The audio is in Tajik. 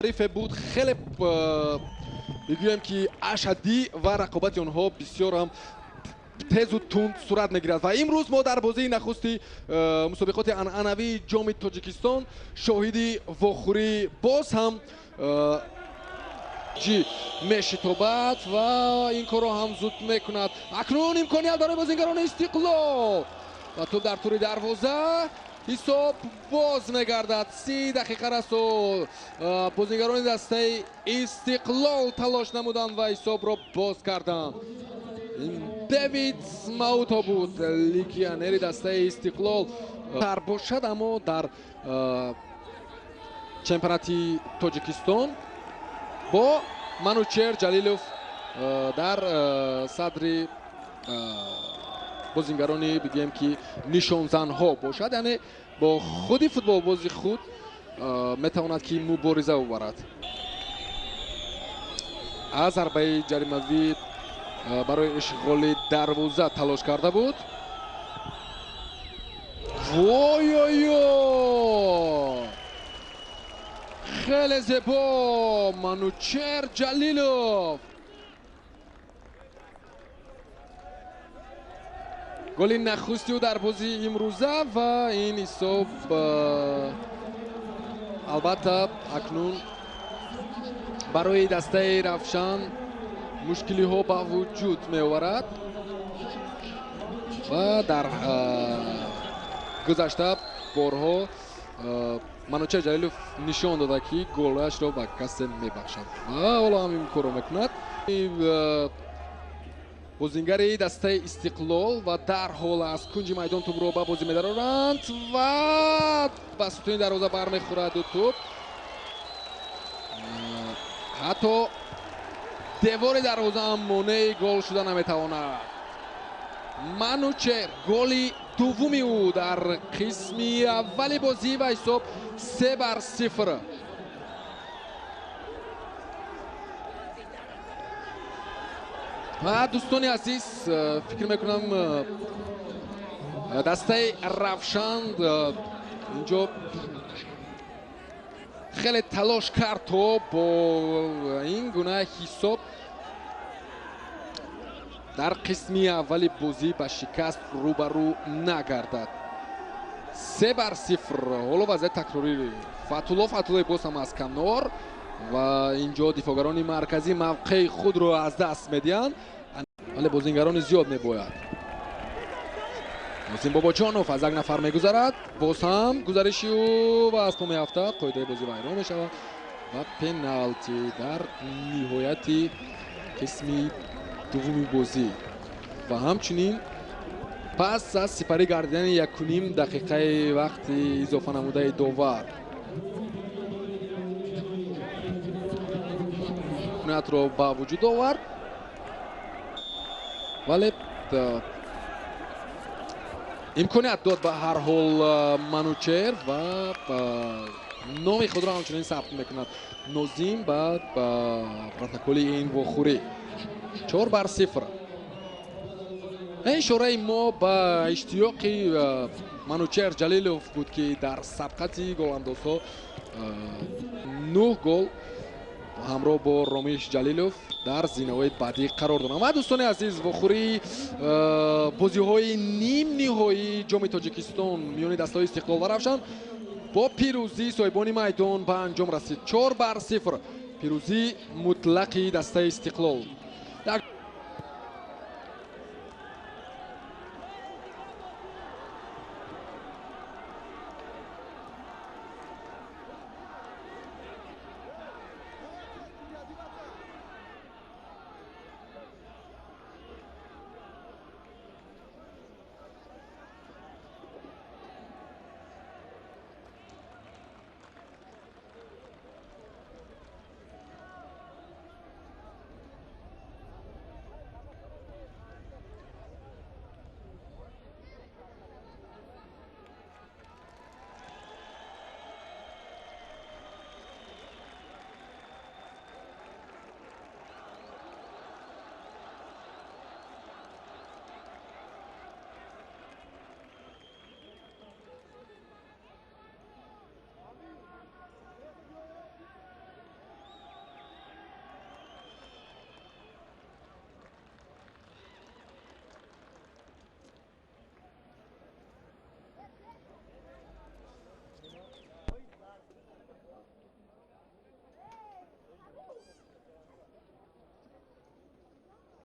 Рифе буд хеле, бигӯем ки ашаддӣ, ва рақобати онҳо бисёр ҳам тезу тунд сурат мегирад. Ва имрӯз мо дар бозии нахусти мусобиқоти анъанавии Ҷоми Тоҷикистон шоҳиди вохӯрӣ боз ҳам ҷи мешитобад ва ин корро ҳам зуд мекунад. Акнун имконият барои бозингарони Истиқлол ва тӯб дар тури дарвоза, ҳисоб боз мегардад. 30 дақиқа расо бозингарони дастаи Истиқлол талош намуданд ва ҳисобро боз карданд. Дэвид Мауто буд, легионери дастаи Истиқлол тар бошад, аммо дар чемпионати Тоҷикистон бо Манучер Ҷалилов дар садри бозингарони, бигӯем ки, нишонзанҳо бошад, яъне бо худи футболбози худ метавонад ки мубориза бубарад. Аз зарбаи ҷаримавӣ барои ишғоли дарвоза талош карда буд. Вой-ой-ой, хеле зебо, Манучер Ҷалилов, голи нахусти ӯ дар бозии имрӯза. Ва ин ҳисоб албатта акнун барои дастаи Равшан мушкилиҳо ба вуҷуд меоварад. Ва дар гузашта борҳо Манучер Ҷалилов нишон дода, ки голашро ба касе мебахшад ва ҳоло ҳам ин корро мекунад бозингари дастаи Истиқлол. Ва дарҳол аз кунҷи майдон тӯбро ба бозӣ медароранд ва ба сутуни дарвоза бармехӯраду тӯб ҳатто девори дарвоза ҳам монеи гол шуда наметавонад. Манучер, голи дуввуми ӯ дар қисми аввали бозӣ ва ҳисоб 3-0. Ва дӯстони азиз, фикр мекунам, дастаи Равшан инҷо хеле талош кард, то бо ин гуна ҳисоб дар қисми аввали бозӣ ба шикаст рӯбарӯ нагардад. 3-0. Ҳоло вазъият такрорӣ. Фатулло Фатуллоев боз ҳам аз канор ва инҷо дифоъгарони марказӣ мавқеи худро аз даст медиҳанд, вале бозингарони зиёд мебояд. Носим Бобоҷонов аз як нафар мегузарад, боз ҳам гузариши ӯ ва аз по меафтад, қоидаи бозӣ вайрон мешавад ва пеналти дар ниҳояти қисми дуввуми бозӣ. Ва ҳамчунин пас аз сипарӣ гардидани 1,5 дақиқаи вақти изофа намудаи довар ро ба вуҷуд овард, вале имконият дод ба ҳар ҳол Манучер ва номи худро ҳамчунин сабт мекунад Нозим ба протоколи ин вохӯрӣ. 4-0. Ишораи мо ба иштиёқи Манучер Ҷалилов буд, ки дар сабқати голандозҳо нӯҳ гол ҳамроҳ бо Ромиш Ҷалилов дар зинаҳои баъдӣ қарор доранд. Ва дӯстони азиз, вохӯрии бозиҳои нимниҳоии Ҷоми Тоҷикистон миёни дастаҳои Истиқлол ва Равшан бо пирӯзии соҳибони майдон ба анҷом расид. 4-0, пирӯзии мутлақи дастаи Истиқлол.